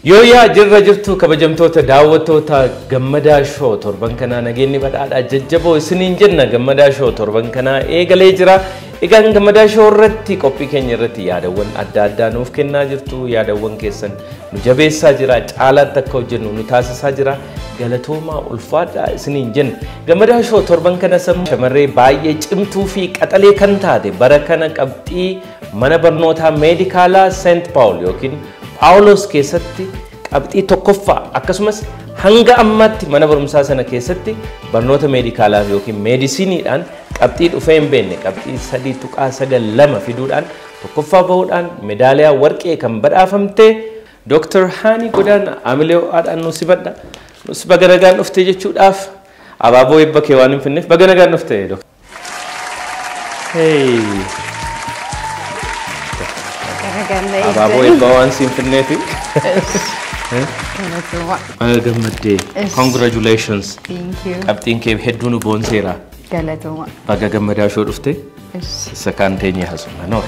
Yooyaa jirra jirtu kabajamtoota daawwattoota Gammadaa Show torban kanaa nageenyi badhaadhaa jajjaboo isiniin jenna. Gammadaa Show torban kanaa eegalee jira. Egaan Gammadaa Show irratti qophii keenya irratti yaadawwan adda addaa nuuf kennaa jirtu. Yaadawwan keessan nu jabeessaa jira. Caalaatti akka hojjennu nu taasisaa jira. Galatoomaa ulfaadhaa isiniin jenna. Gammadaa Show torban kana shamarree baay'ee cimtuu fi qaxalee kan taate bara kana qabxii mana barnootaa meedikaalaa Seent Paawul yookiin Paawulos keessatti qabxii tokkoffaa akkasumas hanga ammaatti mana barumsaa sana keessatti barnoota meedikaalaa yookiin meedisiniidhaan qabxii dhufee hin beekne qabxii 3.92 fiduudhaan tokkoffaa bahuudhaan meedaaliyaa warqee kan badhaafamte Dr. Haanii Godaanaa amilee ho'aadhaan nu sibadha. Nus baga nagaan dhufte jechuudhaaf abaaboo eebba kee waan hin finneef baga nagaan dhufte. Hey. Abaaboo eebba waan siin finneefi. Baga gammaddee. Congratulations. Thank you. Qabxiin kee hedduu nu boonseera. Galatoomaa. Baga Gammadaa Show dhufte. Isa kaan teenyee haasofna noor.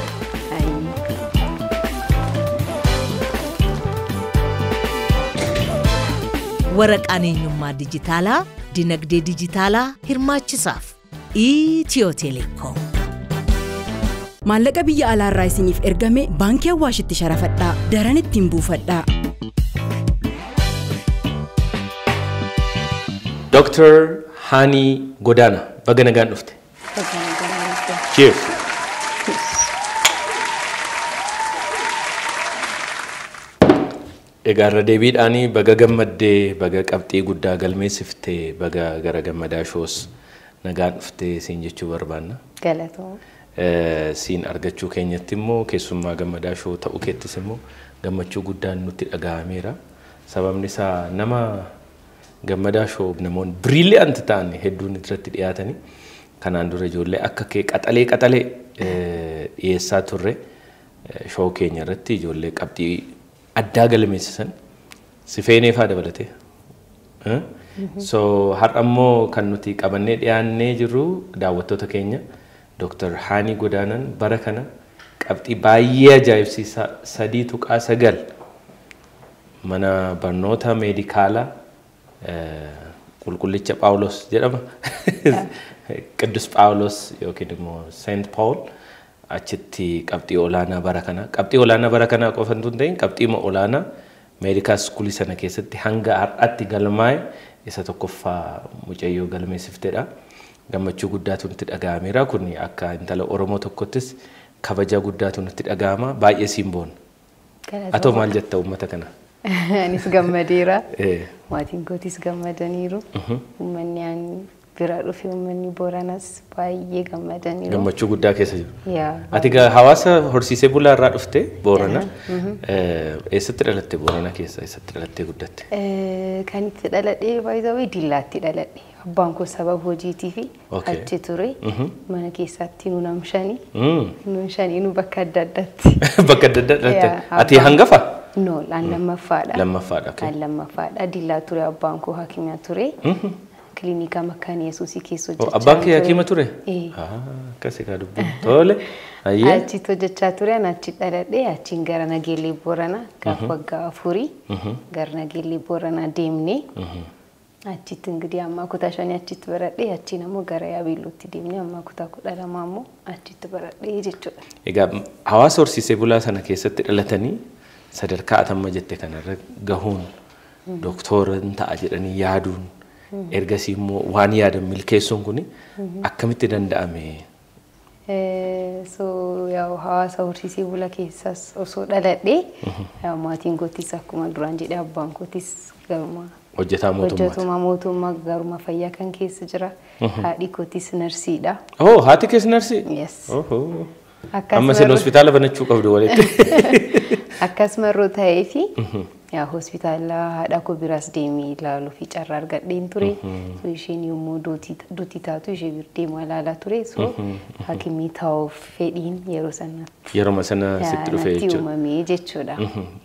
Waraqaan eenyummaa dijitaalaa dinagdee dijitaalaa hirmaachisaaf Itiyoo Telekoom. Maallaqa biyya alaarraa isiniif ergame baankii Awaashitti sharafadhaa. Daran ittiin buufadhaa. Dr. Haanii Godaanaa baga nagaan dhufte. Cheers. Egaa irra deebiidhaanii baga gammaddee baga qabxii guddaa galmeessiftee baga gara Gammadaa Shows nagaan dhuftee siin jechuu barbaanna. Galatoomaa. Siin argachuu keenyatti immoo keessummaa Gammadaa Show ta'uu keettis immoo gammachuu guddaan nutti dhaga'ameera. Sababni isaa nama Gammadaa Show namoonni brilliant ta'an hedduun irratti dhiyaatanii kanaan dura ijoollee akka kee qaxalee qaxalee dhiyeessaa turre show keenya irratti ijoollee qabxii addaa galmeessisan si feenee faa dabalatee. So har'a immoo kan nuti qabannee dhiyaannee jirru daawwattoota keenya Dr. Haanii Godaanaan bara kana qabxii baay'ee ajaa'ibsiisaa 3.9 mana barnoota meedikaalaa qulqullicha Phaawulos jedhama. Qidus Phaawulos yookiin immoo Seent Paawul achitti qabxii olaanaa bara kana. Qabxii olaanaa bara kanaa qofa hin ta'in qabxii olaanaa meedikaal iskuulii sana keessatti hanga har'aatti galmaa'e isa tokkoffaa mucayyoo galmeessiftedha. Gammachuu guddaatu nutti dhaga'ameera. Kun akka intala Oromoo tokkottis kabaja guddaatu nutti dhaga'ama. Baay'ee siin boonna. Atoo maal jetta uummata kana? Anis gammadeera. Maatiin kootis gammadaniiru. Uummanni aan bira dhufe uummanni Booranas baay'ee gammadaniiru. Gammachuu guddaa keessa jiru. Ati hawaasa horsiisee bulaa irraa dhufte Boorana. Eessatti dhalatte Boorana keessa? Eessatti dhalattee guddatte? Kan itti dhaladhee baay'ee Dillaatti dhaladhe. Abbaan koo sababa hojiitii fi achi ture. Mana keessatti nu namshanii. Nu shanii nu bakka adda addaatti. Bakka adda addaa dhalatte. Ati hangafa? No, aan lammaffaadha. Lammaffaadha. Aan lammaffaadha. Dillaa ture abbaan koo hakima ture. Kilinika Makkaan Yesuusii keessa hojjechaa ture. Abbaan kee hakima ture? Akkasii kaa dubbiin. Tole. Achitti hojjechaa ture, achi dhaladhee achiin gara Nageellee Booranaa gaafa waggaa 4 gara Nageellee Booranaa deemnee achitti ingidihi ammaa kutaa 5 achitti baradhee achiin ammoo gara Yaabeellootti deemnee ammaa kutaa 12 ammoo achitti baradhee jechuudha. Egaa hawaasa horsiisee bulaa sana keessatti dhalatanii sadarkaa atamma jette kanarra gahuun doktora ta'a jedhanii yaaduun ergasii immoo waan yaadan milkeessuun kun akkamitti danda'ame? So hawaasa horsiisee bulaa keessas osoo dhaladhee maatiin kootis akkuma duraan jedhee abbaan kootis garuma hojjetaa mootummaati. Hojjetuma mootummaa garuma fayyaa kan keessa jira. Haadhi kootis narsiidha. Oh, haati kees narsii? Yes. Ohoo. Amma isin hospitaala banachuu qabdu walitti. Akkasuma yeroo ta'ee fi Yaa hospitaala haadha koo biraas deemee ilaaluu fi carraa argadheen ture. So isheen yommuu duuti taatu ishee bira deemaa ilaalaa ture. So hakimii ta'uuf fedhiin yeroo sanatti Yeroo sana sitti dhufe natti jechuudha. uumamee jechuudha.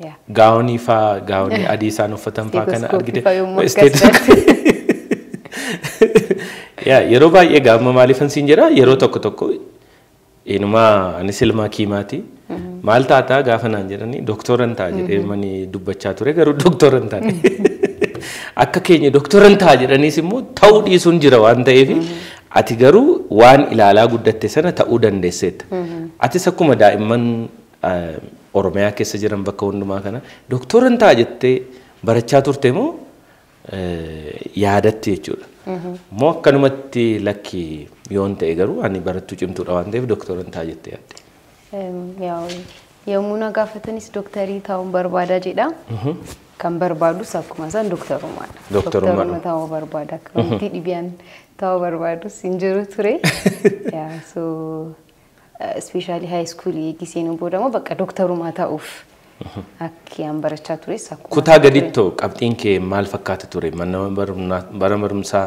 Yaa. Gaawonii faa, gaawonii adii isaan uffatan faa kana Stethoscope argite. faa yommuu akkas. Yaa, yeroo baay'ee gaama maaliifan siin jedha, yeroo tokko tokko inumaa anis ilma hakiimaati. Maal taataa gaafa naan jedhanii dooktoran ta'a jedhee mani dubbachaa ture, garuu dooktoran taane. Akka keenya dooktoran ta'a jedhaniis immoo ta'uu dhiisuun jira waan ta'eef, ati garuu waan ilaalaa guddatte sana ta'uu dandeesseetta. Atis akkuma daa'imman Oromiyaa keessa jiran bakka hundumaa kana dooktoran ta'a jettee barachaa turte moo yaadatti jechuudha? Moo akkanumatti lakki yoon ta'e garuu ani barattuu cimtuudha waan ta'eef dooktoran ta'a jettee yaadde? Yaa'u, yommuu na gaafatanis dooktarii ta'uun barbaada jedha. Kan barbaadus akkuma isaan dooktarummaadha. Dooktarummaadha. Dooktarummaa ta'uu barbaada. Akka wanti dhibeen ta'uu barbaadus hin jiru ture. Yaa, so especially high school eegi seenuu booda immoo bakka dooktarummaa ta'uuf akki an barachaa tures akkuma Kutaa ture. gadittoo qabxiin kee maal fakkaata ture? Mana bara barumsaa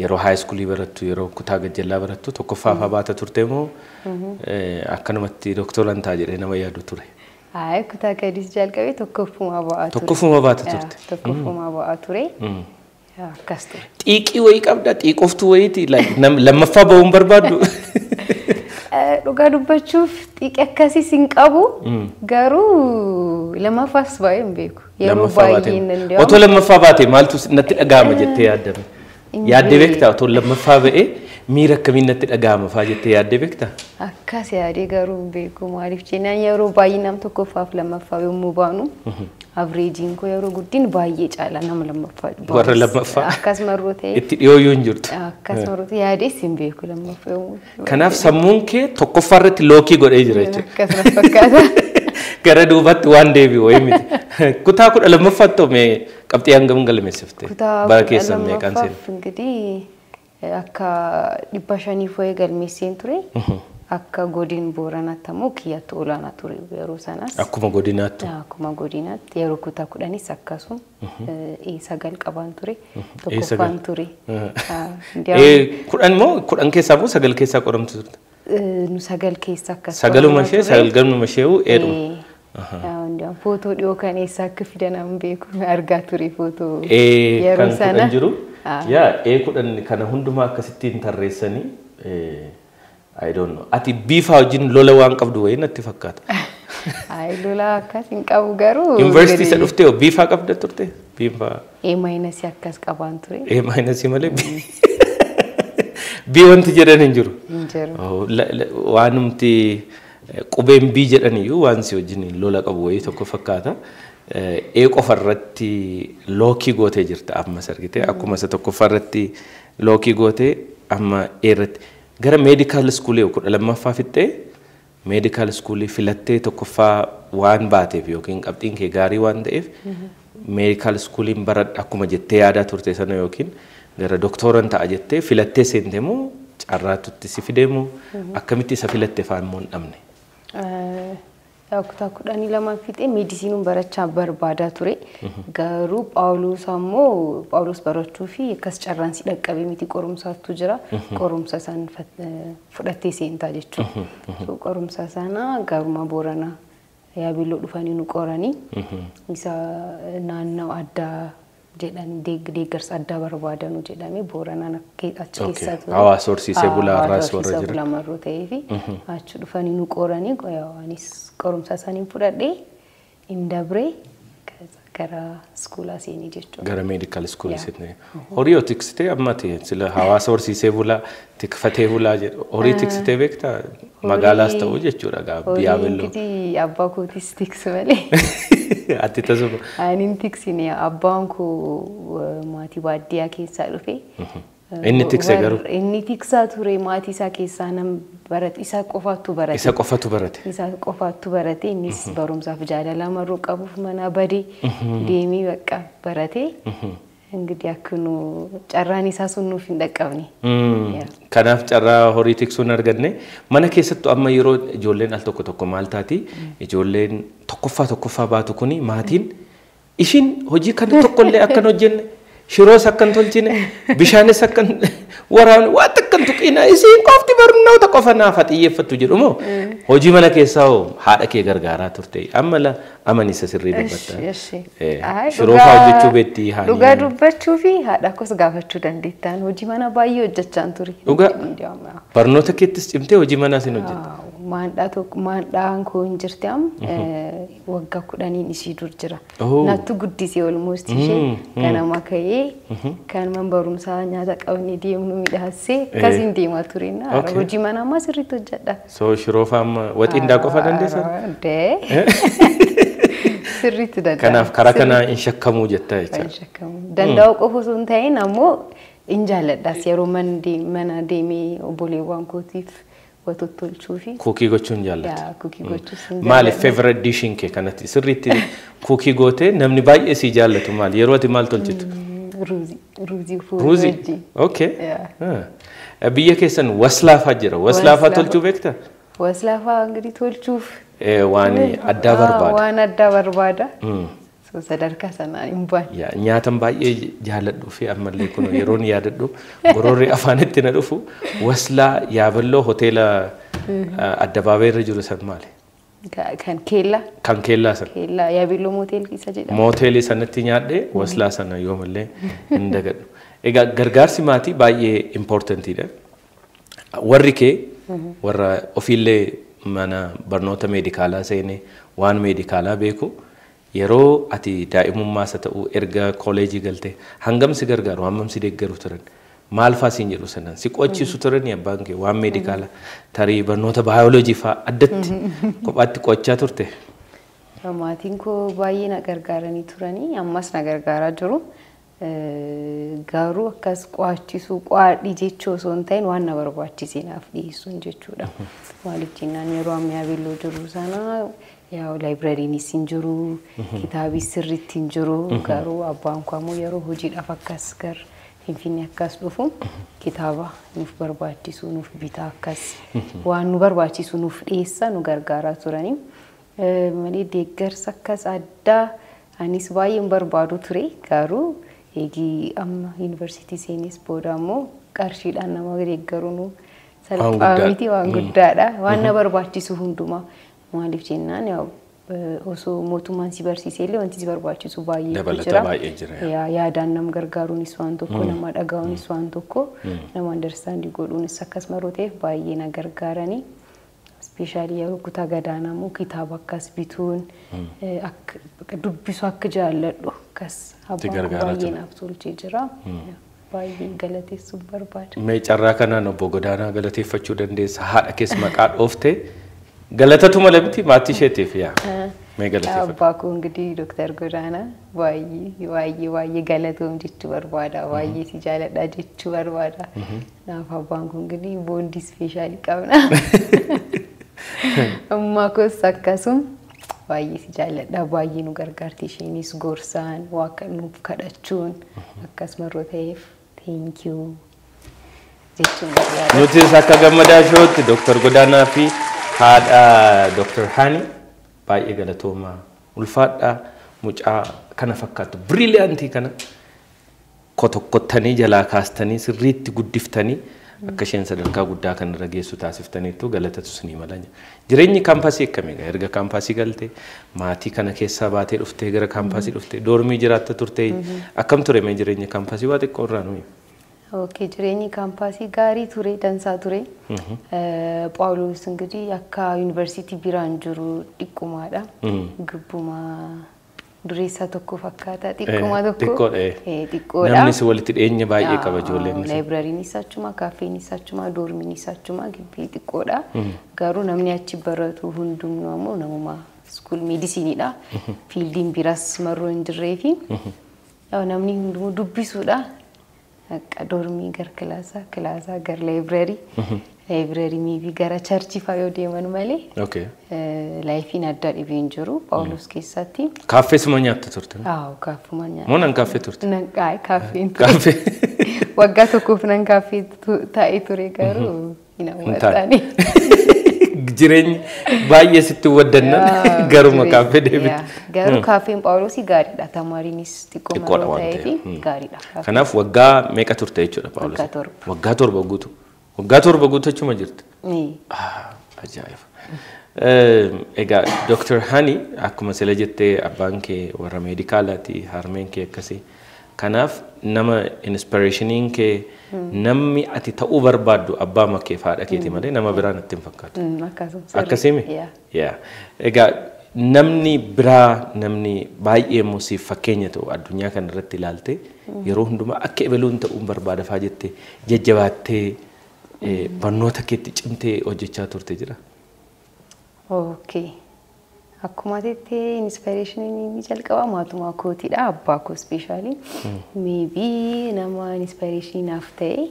yeroo high schoolii barattu, yeroo kutaa gajjallaa barattu, tokkoffaa faa baata turte moo akkanumatti dooktoran ta'a jedhee nama yaadu ture? Ayi, kutaa gadis jalqabee tokkoffumaa ba'aa ture. Tokkoffuma baata Yaa, turte? Tokkoffumaa ba'aa ture. Yaa, akkas ture. Xiiqii wayii qabda, xiiqoftuu wayiiti, like, lammaffaa ba'uun barbaaddu. Dhugaa dubbachuuf xiiqii akkasiis hin qabu. Garuu lammaffaas baay'ee hin beeku. Yeroo Lammaffaa baay'ee baate. hin danda'amu. Otoo lammaffaa baate maaltu natti dhaga'ama jettee yaaddame? Hin Yaaddee beeku. beektaa? Otoo lammaffaa ba'ee miira akkamiin natti dhaga'ama faa jettee yaaddee beektaa? Akkas yaadee garuu hin beeku. Maaliif jennaan, yeroo baay'ee nam tokkoffaaf lammaffaa yommuu baanu averageiin koo yeroo guddin baay'ee caala nama lammaffaa. Warra lammaffaa. Akkas marroo ta'e. Itti dhiyooyyuu hin jirtu. Akkas marroo ta'e yaadees hin beeku lammaffaa yommuu. Kanaaf sammuun kee tokkoffaa irratti lockii godhee jira jechuudha. Akkas na fakkaata. Gara duubatti waan deebi'u wayii miti. Kutaa 12ffaatti mee qabxii hangam galmeessifte? Kutaa Bara 12 keessan meeqaan seene? lammaffaaf ingidihi akka 500 wayii galmeesseen ture. Akka godin Booranaatti ammoo kiyyatti olaanaa ture yeroo sanas. Akkuma godinaattu. Akkuma godinaatti yeroo kutaa 10s akkasuma 9 qabaan ture. 9. Tokkoffaan ture. 10 moo 10 keessaa moo 9 keessaa qoramtu turte? Nu 9 keessa akkas Sagaluma qoramaa ishee ture. sagaluma ishee eedhuma. Ndiyaam footoo dhiyoo kan eessaa akka fidan hin beeku, argaa ture footoo yeroo Kan sana. 10 jiru. Yaa, 10 kana hundumaa akkasittiin tarreessanii, I don't know. Ati biifaa wajjin lola waan qabdu wayii natti fakkaata. Ayi, lola akkas hin qabu garuu. Yuunivarsiitii isa dhuftee hoo biifaa qabda turte? Biifaa A minusii akkas qabaan ture. A minusii malee B wanti jedhan hin jiru. Hin jiru. Oh, waanumti qubeen B jedhan iyyuu waan si wajjin lola qabu wayii tokko fakkaata. A qofa irratti lockii gootee jirta ammas argite, akkuma isa tokkoffaa irratti lockii gootee amma A irratti. Gara medical schoolii 12ffaa fixxee medical schoolii filattee, tokkoffaa waan baateef yookiin qabxiin kee gaarii waan ta'eef medical schooliin baradha akkuma jettee yaadaa turte sana, yookiin gara doktooran ta'a jettee filattee seente moo carraatutti si fide moo akkamitti isa filatte faan immoo hin dhabne? Kutaa 12 fixee meediisiinuun barachaa barbaadaa ture. Garuu Phaawulos ammoo Phaawulos barachuu fi akkas carraan si dhaqqabe miti, qorumsaatu jira. Qorumsa san fudhattee seentaa jechuudha. So qorumsa sana garuma Booranaa Yaabelloo dhufanii nu qoranii isa naannoo addaa jedhan, deeggarsa addaa barbaadanu jedhame Booranaan achi keessa ture. Hawaasa horsiisee bulaa irraas warra Hawaasa jiran. bulaa marroo ta'ee fi achi dhufanii nu qoranii, anis qorumsa isaanii fudhadhee hin dabree gara schoolaa seenii jechuudha. Gara medical schoolii seente. Horii yoo tiksitee amma ta'e sila hawaasa horsiisee bulaa, tikfatee bulaa jedhu, horii tiksitee beektaa? Magaalaas ta'uu jechuudha gaa Horii Yaabelloo. ingitii abbaa kootis tiksu malee. Ati tasuma. Ani hin tiksine, abbaan koo maatii baadiyyaa keessaa dhufe. Inni tikse garuu? Inni tiksaa ture, maatii isaa keessaa nam barate, isa qofaatu barate. Isa qofatu barate. Isa qofaatu barate, innis barumsaaf jaalala marroo qabuuf mana badee deemee bakka barate. Ingidihi akka nu carraan isaa sun nuuf hin dhaqqabne. Kanaaf carraa horii tiksuu hin arganne. Mana keessattuu amma yeroo ijoolleen al tokko tokko maal taati, ijoolleen tokkoffaa tokkoffaa baatu kuni maatiin Ishiin hojii kana tokkollee akkan hojjenne, shiroos akkan tolchine, bishaanis akkan waraabne, waan takkan tuqina, isiin qofti barnoota qofa naaf haa xiyyeeffattu jedhu moo hojii mana keessaa hoo haadha kee gargaaraa turte? Amma la amanisa sirrii dubbatta. Shiroo fa'aa hojjechuu beektii haadhi? Dhugaa dubbachuu fi haadha koos gaafachuu dandeettaan hojii mana baay'ee hojjechaan ture. Dhugaa barnoota keettis cimtee hojii manaas hin hojjette? Maandhaa tokko maandhaan koo hin jirti amma waggaa 10 ishii dur jira. Nattu guddisee almost ishee ganama ka'ee kan man barumsaa nyaata qabnee deemnu midhaassee akkasiin deemaa ture. Hojii mana ammaa sirriitti hojjedha. So shiroo fa'aa amma waxii hindaanqoo fa'aa dandeessaa? Sirriitti danda'a. Kanaaf karaa kanaa hin shakkamuu jettaa jecha. Hin shakkamuu. Danda'u qofa osoo hin ta'in ammoo hin jaalladhaas yeroo mana deemee obboleewwan kootiif tottolchuu fi. Kuukii gochuun jaallata. Yaa kuukii gochuus hin Maali favorite dishiin kee kanatti sirriitti kuukii gootee namni baay'ee si jaallatu maali? Yeroo ati maal tolchitu? Ruuzii. Ruuzii foon Ruuzii? wajjin. Okay. Biyya keessan waslaafaa jira. Waslaafaa tolchuu beektaa? Waslaafaa እንግዲህ tolchuuf. Waan addaa barbaada. Waan addaa barbaada. So sadarkaa sanaan hin baane. Nyaatan baay'ee jaalladhuu fi ammallee kun yeroon yaadadhu gororri afaanitti na dhufu waslaa Yaaballoo hoteela addabaabayii irra jiru san maali? Kan keellaa. Kan keellaa sana. Keellaa Yaabelloo mooteelii isa jedhama. Mooteelii sanatti nyaadhee waslaa sana yoomallee hin dagadhu. Egaa gargaarsi maatii baay'ee importantiidha. Warri kee warra ofiillee mana barnoota meedikaalaa seenee waan meedikaalaa beeku yeroo ati daa'imummaas haa ta'u erga kooleejii galtee hangam si gargaaru, hammam si deeggaru turan, maal fa'aa siin jedhu sanaan si qo'achiisu turani abbaan kee waan meedikaalaa tarii barnoota baayoloojii fa'aa addatti kophaatti qo'achaa turte? Maatiin koo baay'ee na gargaaranii turanii ammas na gargaaraa jiru. Garuu akkas qo'achiisuu qo'adhi jechuu osoo hin ta'in waan na barbaachise naaf dhiyeessuun jechuudha. Maaliif jennaan yeroo amma Yaabelloo jiru sana yaa'u laayibirariinis hin jiru, kitaabis sirriitti hin jiru. Garuu abbaan koo ammoo yeroo hojiidhaaf akkas gara Finfinnee akkas dhufu kitaaba nuuf barbaachisu nuuf bitaa akkas waan nu barbaachisu nuuf dhiyeessa nu gargaaraa turanii. Malee deeggarsa akkas addaa anis baay'een barbaadu ture garuu eegi amma yuunivarsiitii seenes booda ammoo qarshiidhaan nama deeggaruun salphaa miti, waan guddaadha. Waan na barbaachisu hundumaa maaliif jennaan osoo mootummaan si barsiisee illee wanti si barbaachisu baay'eetu jira. Baay'ee jira. Yaadaan nama gargaaruunis waan tokko, nama dhaga'uunis waan tokko, nama understand godhuunis akkasuma yeroo ta'eef baay'ee na gargaaranii. Ispeeshaalii yeroo kutaa gadaanaa immoo kitaaba akkas bituun dubbisu akka jaalladhu akkas abbaan baay'ee naaf tolchee jira. Baay'ee galateessuun barbaada. Mee carraa kanaan obbo Godaanaa galateeffachuu dandeessa. Haadha keessa maqaa dhooftee galatatu malee miti maatii isheetiif yaa. Mee galateeffadhu. Abbaa koo እንግዲህ ዶክተር Godaanaa baay'ee baay'ee baay'ee galatoom jechuu barbaada. Baay'ee si jaaladha jechuu barbaada. Naaf abbaan kun እንግዲህ boondii ispeeshaalii qabna. Ammaa koos akkasuma baay'ee si jaalladha. Baay'ee nu gargaarti isheenis gorsaan waa nuuf kadhachuun akkasuma yeroo ta'eef thank you jechuun barbaada. Nutis akka Gammadaa Showtti Dooktar Godaanaa fi haadha Dooktar Hani baay'ee galatoomaa, ulfaadhaa. Mucaa kana fakkaatu brilliantii kana kotokkottanii jalaa kaastanii sirriitti guddiftanii akka isheen sadarkaa guddaa kanarra geessu taasiftaniittu galatatu isinii mala. Jireenyi kaampaasii akkamii egaa? Erga kaampaasii galtee maatii kana keessaa baatee dhuftee gara kaampaasii dhuftee doormii jiraatta turte akkam ture mee jireenyi kaampaasii waa xiqqoo irraa nuyi? Okay, jireenyi kaampaasii gaarii ture, dansaa ture. Phaawulos እንግዲህ akka yuunivarsiitii biraan jiru xiqqumaadha. Gubbuma dureessa tokko fakkaata, xiqquma tokko. Xiqqoodha. Xiqqoodha. Namnis walitti dhiyeenya baay'ee qaba ijoolleen. Laayibirariinis achuma, kaaffeenis achuma, doormiinis achuma, gibbii xiqqoodha. Garuu namni achi baratu hundumtuu ammoo namuma school meedisiiniidha. Fiildiin biraas marroo hin jirree fi namni hundumuu dubbisuudha. Akka doormii gar kilaasaa, kilaasaa gar laayibrarii, laayibrarii miibii gara charchii fa'aa yoo deeman malee laayifiin adda dhibee hin jiru Phaawulos keessatti. Kaaffee suma nyaatta turte? Aaw, kaaffuma nyaata. Moo nan kaaffee turte? Nan kaaffeen ture. Kaaffee. Waggaa tokkoof nan kaaffee taa'ee ture garuu hin hawwataani. Jireenyi baay'ee sitti waddannan garuma kaaffee deebitu. Garuu kaaffeen Phaawulosii gaariidha. Tamaariinis xiqqoo ta'eef gaariidha. Kanaaf waggaa meeqa turte jechuudha Phaawulos? Waggaa 7. Waggaa 7 guutuu. Waggaa 7 guutuu achuma jirti. Ajaa'iba. Egaa Dr. Hani akkuma sila jettee abbaan kee warra meedikaalaati, harmeen kee akkasii. Kanaaf nama inspirationiin kee namni ati ta'uu barbaaddu abbaa makee fi haadha keeti malee nama biraa natti hin fakkaatu. Akkasii? Egaa namni biraa namni baay'ee immoo siif fakkeenya ta'u addunyaa kana irratti ilaalte yeroo hundumaa akka ebaluun ta'uun barbaada faa jettee jajjabaattee barnoota keetti cimtee hojjechaa turte jira. Okay. Akkuma jettee inspirationiin inni jalqaba maatuma kootiidha, abbaa koo specially. Maybe nama inspirationii naaf ta'e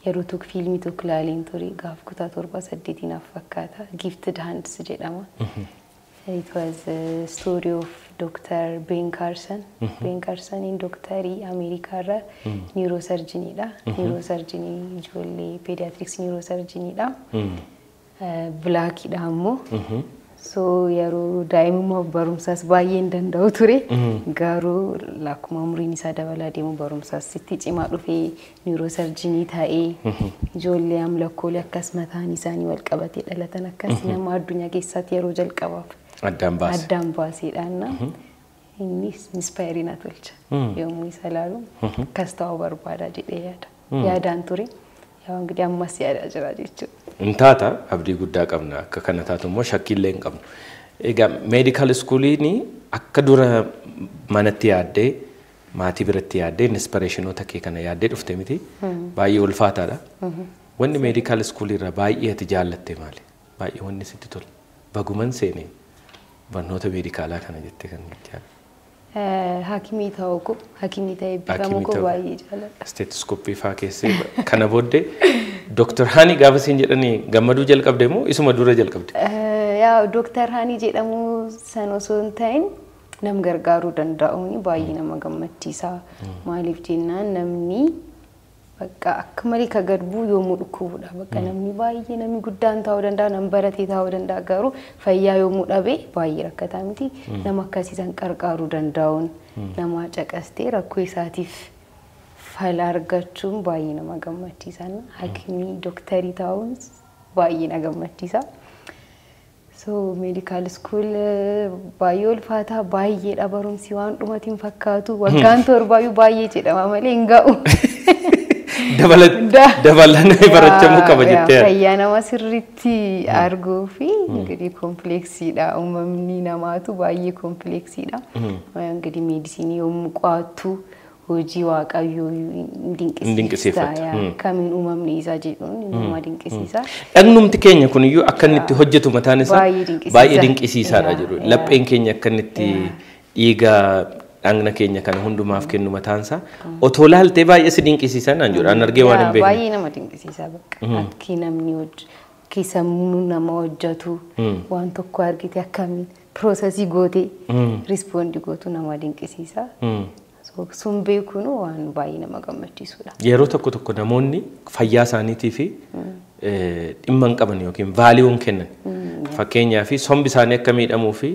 yeroo tokko fiilmii tokko ilaaleen ture gaaf kutaa 7 8 naaf fakkaata. Gifted Hands jedhama. It was a story of Dr. Ben Carson. Ben Carson in doktarii Ameerikaarra neurosurgeoniidha. Neurosurgeonii ijoollee pediatrics neurosurgeoniidha. Blackiidha ammoo. So yeroo daa'imummaa barumsaas baay'ee hin danda'u ture. Garuu akkuma umriin isaa dabalaa deemu barumsaas sitti cimaa dhufee neurosurgeonii ta'ee ijoollee amlakkoolee akkas mataan isaanii wal qabatee dhalatan akkas nama addunyaa keessatti yeroo jalqabaaf addaan baase. Addaan baaseedhaan. Innis inspire na tolcha. Yommuu isa ilaalu akkas ta'uu barbaada jedhee yaada. Yaadaan ture. Yaa እንግዲህ ammas yaadaa jira jechuudha. Intaata abdii guddaa qabna akka kana taatu immoo shakkiillee hin qabnu. Egaa medical schooliin akka dura manatti yaaddee maatii biratti yaaddee inspirationoota kee kana yaaddee dhufte miti baay'ee ulfaataadha. Wanni medical school irra baay'ee ati jaallatte maali? Baay'ee wanni sitti tole. Baguman seenee barnoota meedikaalaa kana jettee kan jaallattu. Hakimii ta'uu koo, hakimii ta'ee beekamuu koo baay'ee jaalladha. Stethoscope faa keessee kana booddee Dr. Hani gaafa siin jedhanii gammaduu jalqabde moo isuma dura jalqabde? Yaa Dr. Hani jedhamu san osoo hin ta'in nam gargaaruu danda'uun baay'ee nama gammachiisa. Maaliif jennaan namni bakka akka malee ka gad bu'u yommuu dhukkubudha. Bakka namni baay'ee namni guddaan ta'uu danda'a, nam baratee ta'uu danda'a garuu fayyaa yommuu dhabe baay'ee rakkataa miti. Nama akkasii san qarqaaruu danda'uun nama caqastee rakkoo isaatiif fala argachuun baay'ee nama gammachiisa. Hakimii dooktarii ta'uun baay'ee na gammachiisa. So medical school baay'ee ulfaataa baay'eedha barumsi waan dhumatiin fakkaatu waggaan torbaayyuu baay'ee jedhama malee hin ga'u. Dabalatanii barachamuu qaba jettee. Fayyaa nama sirriitti arguu fi እንግዲህ complexiidha. Uumamni namaatu baay'ee complexiidha. እንግዲህ meedisinii yommuu qo'attu hojii waaqayyoo hin dinqisiifata. Kamiin uumamni isaa jedhuun nama dinqisiisa. Dhagnumti keenya kuniyyuu akka inni itti hojjetu mataan isaa baay'ee dinqisiisaadha jedhu. Lapheen keenya akka inni itti dhiiga dhagna keenya kana hundumaaf kennu mataan isaa otoo laaltee baay'ee si dinqisiisa naan jedhu. An argee waan hin beekne. Baay'ee nama dinqisiisa bakka. Akki namni hojii sammuu nama hojjetu waan tokko argite akkamiin processii gootee respond gootu nama dinqisiisa. Sun beekuun waan baay'ee nama gammachiisudha. Yeroo tokko tokko namoonni fayyaa isaaniitii fi dhimma hin qaban yookiin value hin kennan. Fakkeenyaaf sombi isaanii akka miidhamuu fi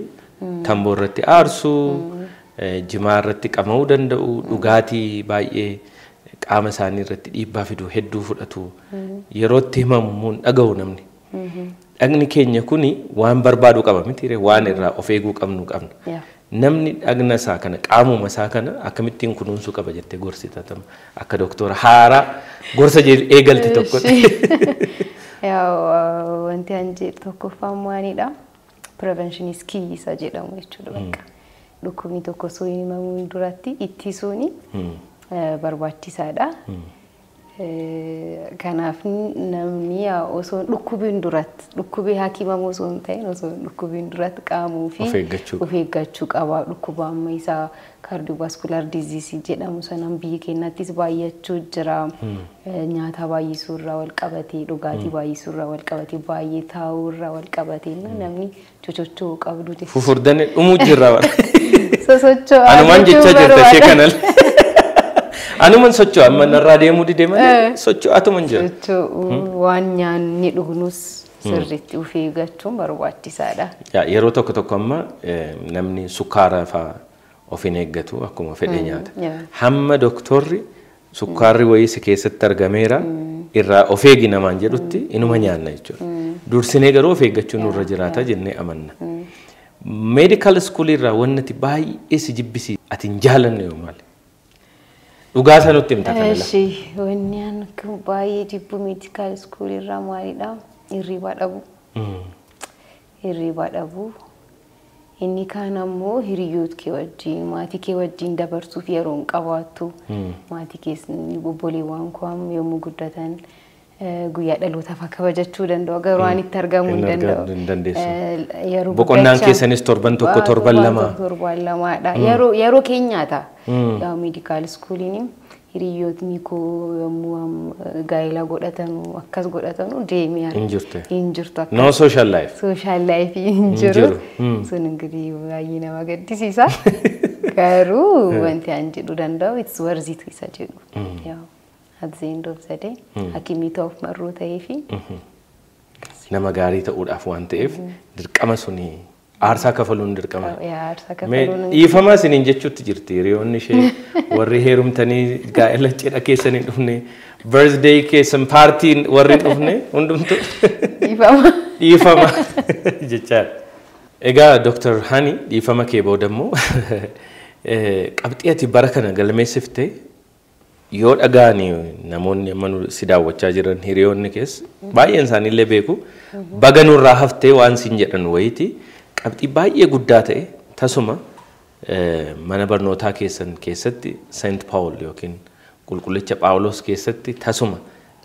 tamboo irratti aarsuu, jimaa irratti qama'uu danda'u, dhugaatii baay'ee qaama isaanii irratti dhiibbaa fidu hedduu fudhatu. Yeroo itti himamu hin dhaga'u namni. Dhagni keenya kuni waan barbaadu qaba miti waan irraa of eeguu qabnu qabna. Namni dhagna isaa kana qaamuma isaa kana akkamittiin kunuunsuu qaba jettee gorsita akka doktora haaraa gorsa eegalte tokko. Yaa wanti an jedhu tokkoffaan maalidha? Prevention is key isa jedhamu jechuudha bakka. Dhukkubni tokko osoo hin himamuun duratti ittisuun barbaachisaadha. Kanaaf namni osoo dhukkubiin duratti dhukkubee hakimamu osoo hin ta'in osoo dhukkubiin duratti qaamuu fi of eeggachuu qaba. Dhukkuba amma isaa cardiovascular disease jedhamu sanaan biyya keenyattis baay'achuu jira. Nyaata baay'isuu irraa wal qabatee, dhugaatii baay'isuu irraa wal qabatee, baay'ee taa'uu irraa wal qabatee namni chochochoo qabdu jechuudha. Fufurdanii dhumuu jirra. Sosocho'aa. Anumaan jechaa jirta ishee kanal. Anumaan socho'a amma narraa deemuu didee malee socho'aatuma hin jiru. Socho'uu waan nyaanni dhugnus Sirriitti of eeggachuun barbaachisaadha. Yeroo tokko tokko amma namni sukkaara fa'aa of hin eeggatu akkuma fedhe nyaata. Hamma doktorri sukkaarri wayii si keessatti argameera irraa of eegi namaan jedhutti inuma nyaanna jechuudha. Dursinee garuu of eeggachuun nurra jiraata jennee amanna. Medical school irraa wanti baay'ee si jibbisiisu ati hin jaalanne yoo maali? Dhugaa isa nutti himta kana laa. Wanni an baay'ee jibbu medical school irraa maalidha? Hirribaa dhabuu. Hirribaa dhabuu. Inni kaan ammoo hiriyoota kee wajjin maatii kee wajjin dabarsuuf yeroo hin qabaattu. Maatii keessan obboleewwan koo yommuu guddatan guyyaa dhalootaaf kabajachuu danda'u garuu waan itti argamuu hin danda'u. Boqonnaan keessanis torban tokko torban lama. Torban lamaadha. Yeroo keenyaata. Medical schooliin hiriyootni koo yommuu gaa'ela godhatanu akkas godhatanu deemee hin jirtu. Hin jirtu akka. No social life. Social life hin jiru. Sun ingirii baay'ee nama gaddisiisa. Garuu wanti an jedhu danda'u it's worth it isa jedhu. At the end of the day hakimii ta'uuf marroo ta'ee fi. Nama gaarii ta'uudhaaf waan ta'eef dirqama suni aarsaa kafaluun dirqama. Aarsaa kafaluun. Dhiifama isiniin jechuutti jirti hiriyoonni ishee warri heerumtanii gaa'ela cidha keessan hin dhufne birthday keessan paartiin warri hin dhufne hundumtu. Dhiifama. Dhiifama jechaadha. Egaa Dr. Hani dhiifama kee booda immoo qabxii ati bara kana galmeessiftee yoo dhaga'anii namoonni amma si daawwachaa jiran hiriyoonni keessa baay'een isaaniillee beeku baga nurraa haftee waan siin jedhan wayiiti qabxii baay'ee guddaa ta'e tasuma mana barnootaa keessan keessatti Saint Paul yookiin qulqullicha Phaawulos keessatti tasuma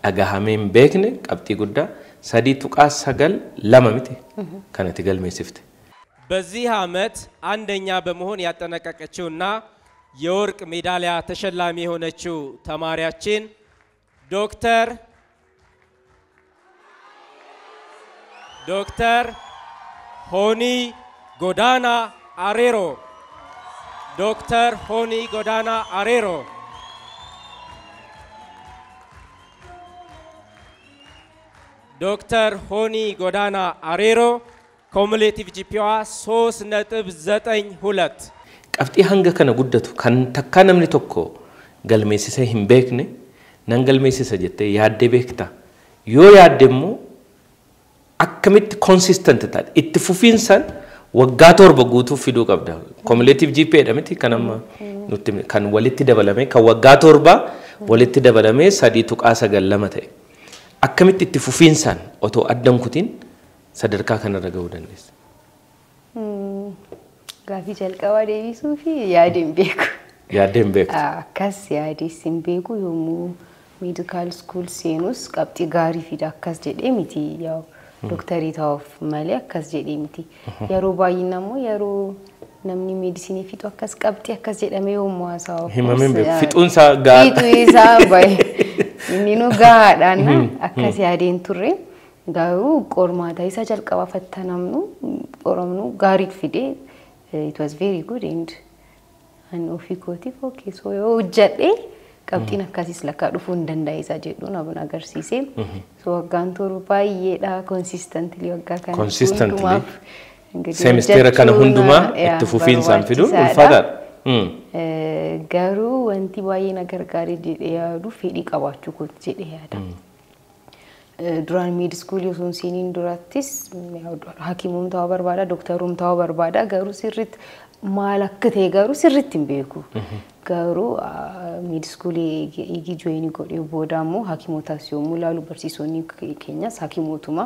dhagahamee hin beekne qabxii guddaa 3.92 miti kanatti galmeessifte. በዚህ ዓመት አንደኛ በመሆን ያጠናቀቀችውና የወርቅ ሜዳሊያ ተሸላሚ የሆነችው ተማሪያችን ዶክተር ሆኒ ጎዳና አሬሮ ዶክተር ሆኒ ጎዳና አሬሮ ዶክተር ሆኒ ጎዳና አሬሮ cumulative GPA 3.92 Qabxii hanga kana guddatu kan takkaa namni tokko galmeessisee hin beekne nan galmeessisa jettee yaaddee beekta. Yoo yaadde immoo akkamitti consistent taate itti fufiinsaan waggaa 7 guutuu fiduu qabda. Cumulative GPA dha miti kan amma nutti kan walitti dabalame kan waggaa 7 walitti dabalame 3.92 ta'e. Akkamitti itti fufiinsaan otoo addan kutiin sadarkaa kanarra gahuu dandeessa? Gaaffii jalqabaa deebisuu fi yaadee hin beeku. Yaadee hin beektu. Akkas yaadees hin beeku yommuu medical school seenus qabxii gaarii fida akkas jedhee miti yaa'u dooktarii ta'uuf malee akkas jedhee miti. Yeroo baay'ina immoo yeroo namni meedisinii fixu akkas qabxii akkas jedhamee yommuu haasa'u. Himamee hin beeku. Fixuun isaa gahaadha. Fixuu isaa baay'ee. Inni nu gahaadhaan akkas yaadeen turre. Garuu qormaata isa jalqabaa fattanamnu qoramnu gaarii fidee it was very good and an ofii kootiif okay so yoo hojjedhe qabxiin akkasiis lakkaa dhufuu hin danda'a isa jedhu na agarsiise. So waggaan 7 baay'eedha consistently waggaa kana hundumaaf seemisteera kana hundumaa itti fufiinsaan fiduun ulfaataadha. Garuu wanti baay'ee na gargaare jedhee yaadu fedhii qabaachuu kooti jedhee yaada. Duraan med school osoo hin seeniin durattis hakimuun ta'uu barbaada, dooktaruun ta'uu barbaada garuu sirriitti maal akka ta'e garuu sirriitti hin beeku. Garuu med school eegi join godhee booda immoo hakimootaas yommuu ilaalu barsiisonni keenyas hakimootuma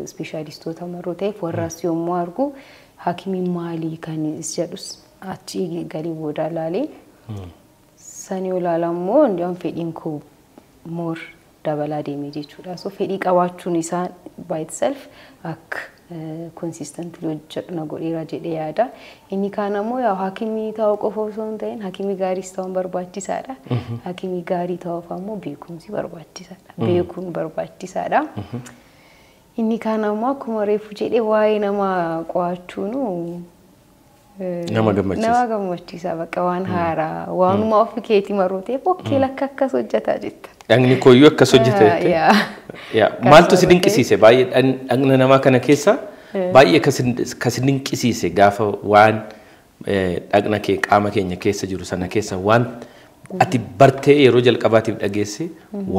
ispeeshaalistoota maroo ta'eef warraas yommuu argu hakimiin maalii kan jedhus achi galii booda ilaalee sanii olaala immoo indiyaam fedhiin koo more dabalaa deemee jechuudha. So fedhii qabaachuun isaa by itself akka consistently hojjedhu na godheera jedhee yaada. Inni kaan ammoo yaa hakimii ta'uu qofa osoo hin ta'in hakimii gaariis ta'uun barbaachisaadha. Hakimii gaarii ta'uuf ammoo beekumsi barbaachisaadha. Beekuun barbaachisaadha. Inni kaan ammoo akkuma reefu jedhee waa'ee nama qo'achuun Nama gammachiisa. Nama gammachiisa bakka waan haaraa waanuma ofii keetii marooteef okay lakka akkas hojjetaa jetta. Dhagni kooyyuu akkas hojjeta jettee? Yaa. Maaltu si dinqisiise baay'ee dhagna namaa kana keessa baay'ee ka si dinqisiise gaafa waan dhagna kee qaama keenya keessa jiru sana keessa waan ati bartee yeroo jalqabaatiif dhageesse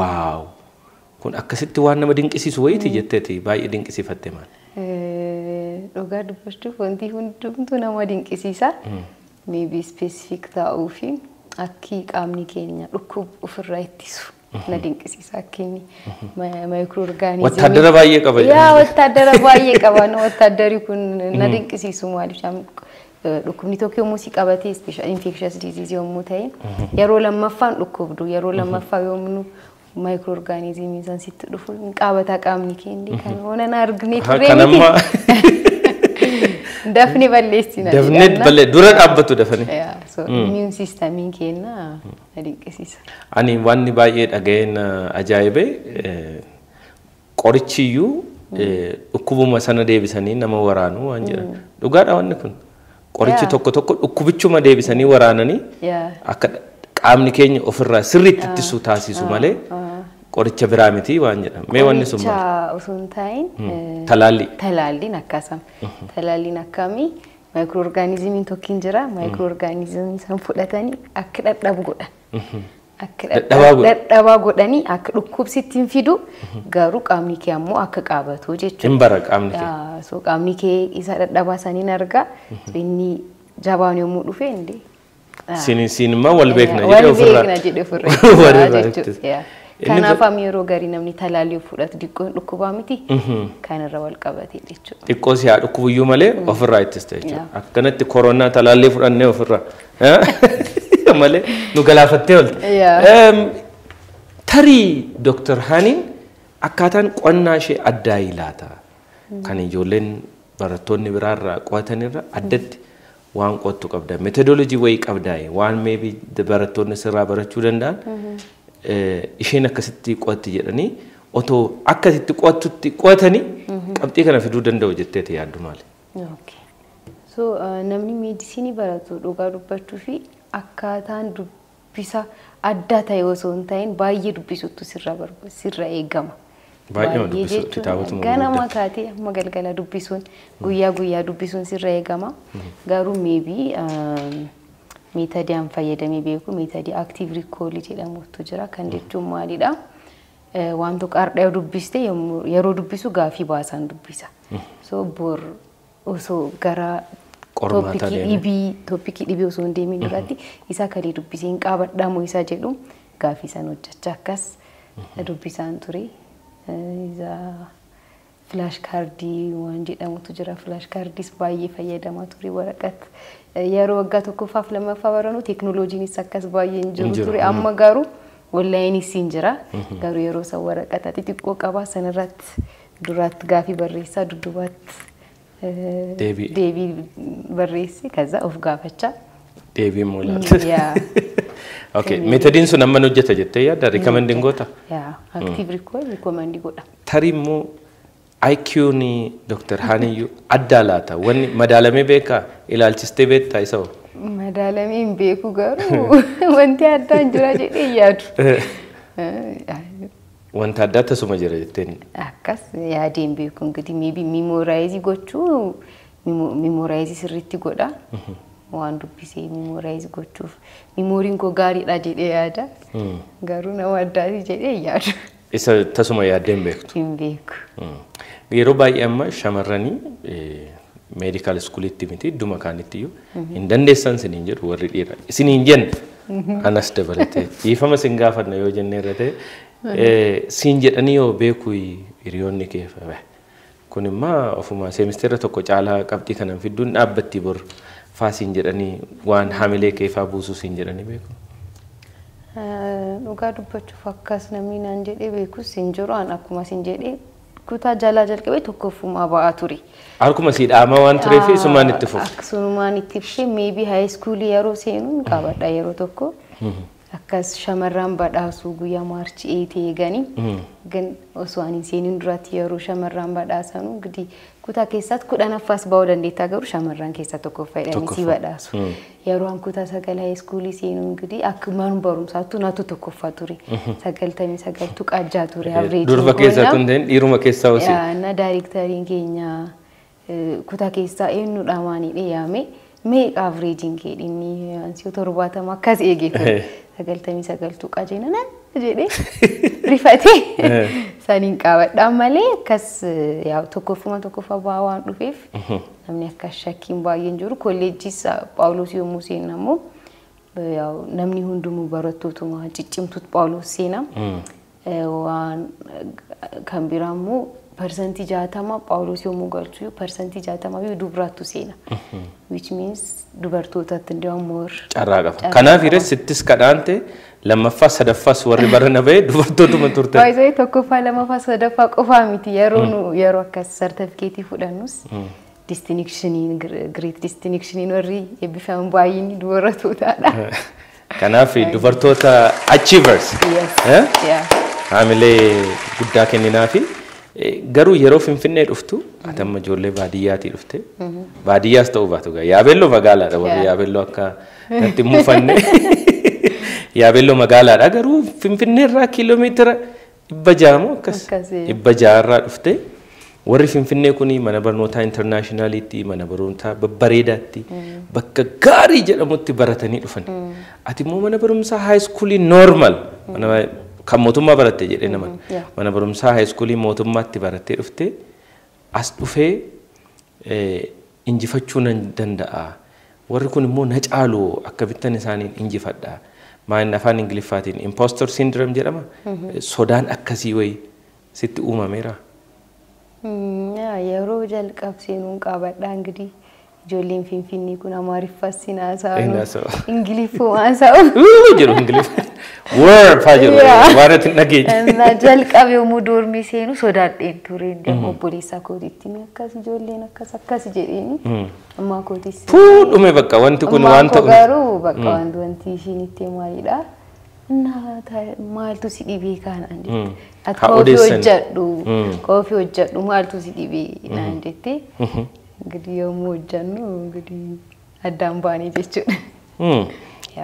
wow kun akkasitti waan nama dinqisiisu wayiiti jetteeti baay'ee dinqisiifatte maal? Dhugaa dubbachuuf wanti hundumtuu nama dinqisiisa. Maybe specific ta'uu fi akki qaamni keenya dhukkuba ofirraa ittisu na dinqisiisa akki inni micro-organismii. Wattaaddara baay'ee qaba. Yaa wattaaddara baay'ee qaba. Wattaaddarri kun na dinqisiisu maaliif dhukkubni tokko yommuu si qabate special infectious disease yommuu ta'e yeroo lammaffaan dhukkubdu yeroo lammaffaa yommuu micro-organismii san sitti dhufu hin qabataa qaamni keenya kan oonan argine turre miti. Dafni balleessina. Dafnee ballee dura dhaabbatu dafanii. So immune systemiin keenya na dinqisiisa. Ani wanni baay'ee dhaga'een ajaa'ibe qorichiyyuu dhukkubuma sana deebisanii nama waraanu waan jedhan. Dhugaadha wanni kun. Qorichi tokko tokko dhukkubichuma deebisanii waraananii akka qaamni keenya ofirraa sirriitti ittisu taasisu malee qoricha biraa miti waan jedhan. Mee wanni sun maal? Qoricha osoo hin ta'in Talaalli. Talaalliin akkasuma. Talaalliin akkamii micro-organismiin tokko hin jira. Micro-organismii san fudhatanii akka dhadhabu godhan. Akka dadhabaa godhanii akka dhukkubsitti hin fidu garuu qaamni kee ammoo akka qabatu jechuudha. Hin bara qaamni kee. So qaamni kee isa dadhabaa saniin argaa inni jabaan yommuu dhufe indee. Siin immoo wal beekna jedhee ofirraa. Wal beekna jedhee ofirraa jechuudha. Kanaaf amma yeroo garii namni talaallii fudhatu xiqqoo dhukkubaa miti kanarra wal qabate jechuudha. Xiqqoo si haa dhukkubuyyuu malee ofirraa ittista jechuudha. Akkanatti koronaa talaallii fudhannee ofirraa malee nu galaafattee oolte. Tarii Dooktar Haaniin akkaataan qo'annaa ishee addaa ilaata. Kan ijoolleen barattoonni biraarraa qo'atanirra addatti waan qo'attu qabda. Methodology wayii qabdaa waan maybe barattoonni sirraa barachuu danda'an isheen akkasitti qo'atti jedhanii otoo akkasitti qo'attutti qo'atanii qabxii kana fiduu danda'u jetteeti yaaddu maali? So namni meedisinii baratu dhugaa dubbachuu fi akkaataan dubbisa adda ta'e osoo hin ta'in baay'ee dubbisuutu sirra eegama. Baay'ee dubbisuu kitaabotuma ganama kaatee amma galgala dubbisuun guyyaa guyyaa dubbisuun sirra eegama. Garuu maybe methodii an fayyadamee beeku methodii active recall jedhamutu jira. Kan jechuun maalidha? Waan tokko har'a yoo dubbiste yeroo dubbisu gaafii baasaan dubbisa. So bor osoo gara topicii dhibii osoo hin deemin duratti isa kalee dubbisee hin qabadhaa moo isa jedhu gaafii san hojjechaa akkas dubbisaan ture. Isa flash cardii waan jedhamutu jira. Flash cardiis baay'ee fayyadamaa ture waraqat. Yeroo waggaa tokkoffaaf lammaffaa barannu teeknooloojiinis akkas baay'ee hin jiru ture. Amma garuu onlineiis hin jira. Garuu yeroo san waraqata xixiqqoo qabaa sanarratti duraatti gaafii barreessaa duddubaatti deebii barreessi kaza of gaafachaa. Deebii immoo laata. Okay, methodiin sun amma hojjeta jettee yaadda recommending goota? Yaa, active recall recommend godha. Tarii immoo IQ'n Dr. Haaniyyuu addaa laata? Wanni madaalamee beekaa? Ilaalchistee beektaa isa hoo? Madaalamee hin beeku garuu wanti addaan hin jira jedhee yaadu. Wanta addaa tasuma jira jetteen. Akkas yaadee hin beeku ingidihi maybe memorize gochuu memorize sirriitti godha. Waan dubbisee memorize gochuuf memoryn koo gaariidha jedhee yaada. Garuu nama addaati jedhee yaadu. Isa tasuma yaaddee hin beektu. Hin beeku. Yeroo baay'ee amma shamarranii medical schoolitti miti idduma kaanitti iyyuu hin dandeessan isiniin jedhu warri dhiiraa. Isiniin jenna anas dabalatee dhiifama isin gaafanna yoo jennee irra ta'e siin jedhanii yoo beeku hiriyoonni kee kun immoo ofuma seemistera tokko caalaa qabxii kanan fidduun dhaabbatti bor faasiin jedhanii waan hamilee keefaa buusuu siin jedhanii beeku. Dhugaa dubbachuuf akkas namni naan jedhee beekus hin jiru an akkuma siin jedhee kutaa jalaa jalqabee tokkoffumaa ba'aa ture. Harkuma sii dhaamaa waan tureef isumaan itti fufe. Akkasumaan itti fufe maybe high school yeroo seenuun qabadha yeroo tokko. Akkas shamarran badhaasuu guyyaa March 8 eeganii. Gan osoo ani seeniin duratti yeroo shamarran badhaasanu ingidihi Kutaa keessaatti 10ffaas ba'uu dandeettaa garuu shamarran keessaa tokkoffaa jedhanii si badhaasu. Yeroo an kutaa 9 high schoolii seenu ingidihi akka mana barumsaattu natu tokkoffaa ture. 99.6 ture average. Durba keessaa tun ta'in dhiiruma keessaa hosi. Na daayirektariin keenya kutaa keessaa eenyudha maanidha yaame meeqa averageiin kee inni ansiyoo 70 akkas eegee ture. 99.6 nan jedhee rifatee saniin qabadhaan malee akkas yaa tokkoffuma tokkoffaa ba'aa waan dhufeef namni akkas shakkiin baay'een jiru. Kolleejjiis Phaawulos yommuu seennu ammoo namni hundumuu barattootuma ciccimtuutu Phaawulos seena. Waan kan biraa immoo 60% Phaawulos yommuu galchu 60% dubaraatu seena. Which means dubartootatti ndiyaam more carraa qaba. Kanaaf hiree sittis kadhaante lammaffaa sadaffaas warri barana ba'e dubartootuma turte. Baay'ee tokkoffaa lammaffaa sadaffaa qofaa miti yeroo nu yeroo akkas sartifikeetii fudhannus distinikshiniin great distinikshiniin warri eebbifaman baay'een dubartootaadha. Kanaaf dubartoota achievers. Haamilee guddaa kenninaafi. Garuu yeroo Finfinnee dhuftu ati amma ijoollee baadiyyaatii dhufte baadiyyaas ta'uu baatu gaa Yaabelloo magaalaadha warri Yaabelloo akka natti hin muufanne Yaabelloo magaalaadha garuu Finfinnee irraa kiiloomeetira 600 moo akkas 600 irraa dhufte warri Finfinnee kuni mana barnootaa intarnaashinaaliitti mana barnootaa babbareedaatti bakka gaarii jedhamutti baratanii dhufan. Ati immoo mana barumsaa haayiskuulii noormaal kan mootummaa baratte jedhee naman mana barumsaa haayiskuulii mootummaatti barattee dhufte as dhufee injifachuu nan danda'a. Warri kun immoo na caalu akka bittan isaaniin injifadha. Maal afaan Ingiliffaatiin imposter syndrome jedhama. Sodaan akkasii wayii sitti uumameera. Yeroo jalqabseenuun qabadha ingidihi ijoolleen Finfinnee kun Amaariffaas hin haasa'u, Ingiliffuma haasa'u. Jedhu Ingiliffa. Word faa jedhu waan ati hin dhageenye. Na jalqabe yommuu doormii seenu sodaadheen ture obboleessaa kootiitti akkas ijoolleen akkas akkas jedheeni ammaa kootis. Fuu dhume bakka wanti kun waan ta'u. Garuu bakka wanti ishiin itti maalidha. Maaltu si dhibee kanaan jette. Ati koofii hojjedhu koofii hojjedhu maaltu si dhibee naan jette. እንግዲህ yommuu hojjennu እንግዲህ addaan baanee jechuudha.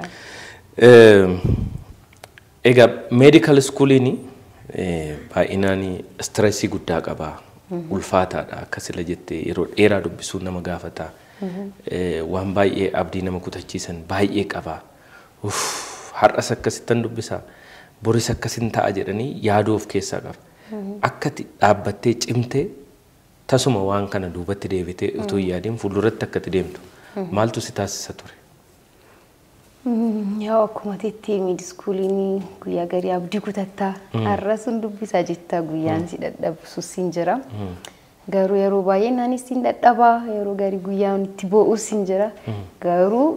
Egaa meedikaal iskuuliin baay'inaan stressii guddaa qaba. Ulfaataadha akkasila jettee yeroo dheeraa dubbisuu nama gaafata. Waan baay'ee abdii nama kutachiisan baay'ee qaba. Har'as akkasittan dubbisa boris akkasin ta'a jedhanii yaaduu of keessaa qaba. Akkati dhaabbattee cimtee tasuma waan kana duubatti deebitee utuu hin yaadiin fuulduratti akkati deemtu maaltu si taasisa ture? Yaa akkuma teettee meediskuuliin guyyaa garii abdii kutattaa har'a sun dubbisaa jettaa guyyaan si dadhabsus hin jira. Garuu yeroo baay'ee naanis hin dadhabaa yeroo garii guyyaan itti boo'us hin jira. Garuu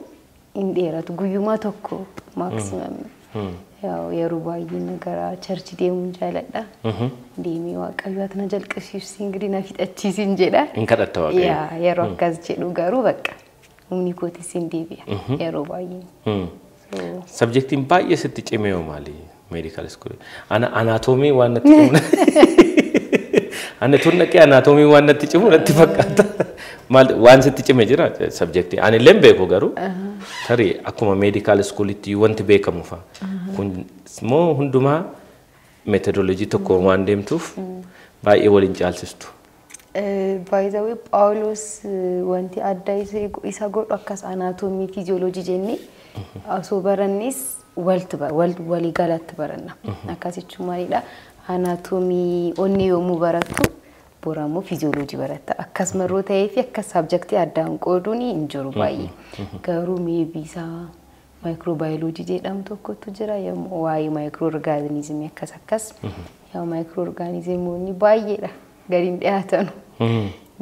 hin dheeratu guyyuma tokko maaksimaam. Yeroo baay'ee gara charchi deemuun jaaladha. Deemee Waaqayyo ati na jalqabsiisi ingidihi na fixachiisin jedha. Hin kadhatta Waaqayyo. Yeroo akkas jedhu garuu bakka humni kootis hin deebi'a yeroo baay'ee. Sabjektiin baay'ee sitti cimee hoo maali meedikaal iskuulii? Ana anaatoomii waan natti cimu. Ana tun dhaqee anaatoomii waan natti cimu natti fakkaata. Maal waan sitti cime jira sabjektii ani illee beeku garuu tarii akkuma meedikaal iskuulitti wanti beekamu fa'a. Kun immoo hundumaa meetodoloojii tokko waan deemtuuf baay'ee waliin caalsistu. Baay'ee Phaawulos wanti adda isa godhu akkas anaatoomii fiiziyooloojii jennee osoo barannes walii galatti baranna. Akkas jechuun maalidha? Anaatoomii onnee yommuu barattu borammoo fiiziyooloojii baratta. Akkasuma yeroo ta'ee fi akkas sabjektii addaan qooduun hin jiru baay'ee. Garuu meebii isaa maayikiroobaayoloojii jedhamu tokkotu jira yommuu waa'ee maayikiroo orgaanizimii akkas akkas yaa maayikiroo orgaanizimoonni baay'eedha gadi hin dhiyaatanu.